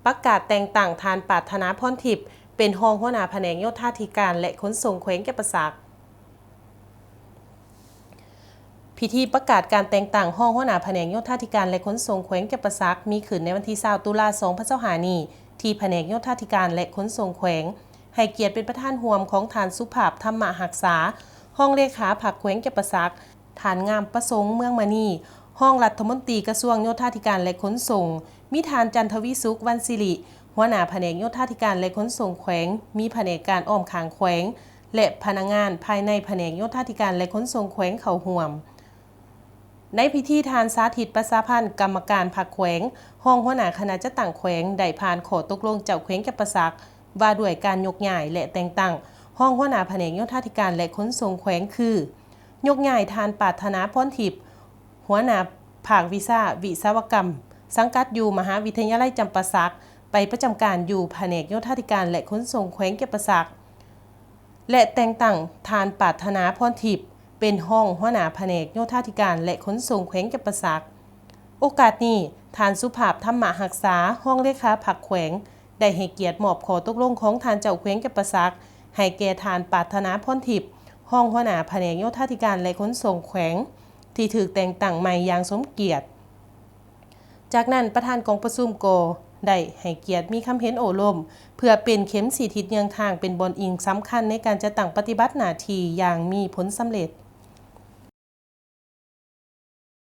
ປະກາດແຕ່ງຕັ້ງທ່ານ ປາດຖະນາ ພອນທິບ ເປັນຮອງຫົວໜ້າພະແນກໂຍທາທິການ ແລະ ຂົນສົ່ງແຂວງຈຳປາສັກ. ພິທີປະກາດການແຕ່ງຕັ້ງຮອງຫົວໜ້າພະແນກໂຍທາທິການ ແລະ ຂົນສົ່ງແຂວງຈຳປາສັກ ມີຂຶ້ນໃນວັນທີຊາວ ຕຸລາ ສອງພັນຊາວຫ້ານີ້ ທີ່ພະແນກໂຍທາທິການ ແລະ ຂົນສົ່ງແຂວງ ໃຫ້ກຽດເປັນປະທານຮ່ວມຂອງທ່ານ ສຸພາບ ທຳມະຮັກສາ ຮອງເລຂາພັກແຂວງຈຳປາສັກ, ທ່ານ ງາມປະສົງ ເມືອງມະນີ ຮອງລັດຖະມົນຕີກະຊວງໂຍທາທິການ ແລະ ຂົນສົ່ງ, ມີທ່ານ ຈັນທະວີສຸກ ວັນສິລິ ຫົວໜ້າພະແນກໂຍທາທິການ ແລະ ຂົນສົ່ງແຂວງ, ມີພະແນກການອ້ອມຂ້າງແຂວງ ແລະ ພະນັກງານພາຍໃນພະແນກໂຍທາທິການ ແລະ ຂົນສົ່ງແຂວງເຂົ້າຮ່ວມ. ໃນພິທີ ທ່ານ ສາທິດ ປະຊາພັນ ກຳມະການພັກແຂວງ, ຮອງຫົວໜ້າຄະນະຈັດຕັ້ງແຂວງ ໄດ້ຜ່ານຂໍ້ຕົກລົງເຈົ້າແຂວງຈຳປາສັກ ວ່າດ້ວຍການຍົກຍ້າຍ ແລະ ແຕ່ງຕັ້ງຮອງຫົວໜ້າພະແນກໂຍທາທິການ ແລະ ຂົນສົ່ງແຂວງ ຄື: ຍົກຍ້າຍທ່ານ ປາດຖະນາ ພອນທິບ ຫົວໜ້າພາກວິຊາວິສະວະກຳ ສັງກັດຢູ່ມະຫາວິທະຍາໄລຈຳປາສັກ ໄປປະຈຳການຢູ່ພະແນກໂຍທາທິການ ແລະ ຂົນສົ່ງແຂວງຈຳປາສັກ ແລະ ແຕ່ງຕັ້ງທ່ານ ປາດຖະນາ ພອນທິບ ເປັນຮອງຫົວໜ້າພະແນກໂຍທາທິການ ແລະ ຂົນສົ່ງແຂວງຈຳປາສັກ. ໂອກາດນີ້, ທ່ານ ສຸພາບ ທຳມະຮັກສາ ຮອງເລຂາພັກແຂວງ ໄດ້ໃຫ້ກຽດມອບຂໍ້ຕົກລົງຂອງທ່ານເຈົ້າແຂວງຈຳປາສັກ ໃຫ້ແກ່ທ່ານ ປາດຖະນາ ພອນທິບ ຮອງຫົວໜ້າພະແນກໂຍທາທິການ ແລະ ຂົນສົ່ງແຂວງ ທີ່ຖືກແຕ່ງຕັ້ງໃໝ່ຢ່າງສົມກຽດ. ຈາກນັ້ນ, ປະທານກອງປະຊຸມກໍໄດ້ໃຫ້ກຽດມີຄຳເຫັນໂອ້ລົມ ເພື່ອເປັນເຂັມຊີ້ທິດເຍືອງທາງ ເປັນບ່ອນອີງສຳຄັນໃນການຈັດຕັ້ງປະຕິບັດໜ້າທີ່ຢ່າງມີຜົນສຳເລັດ.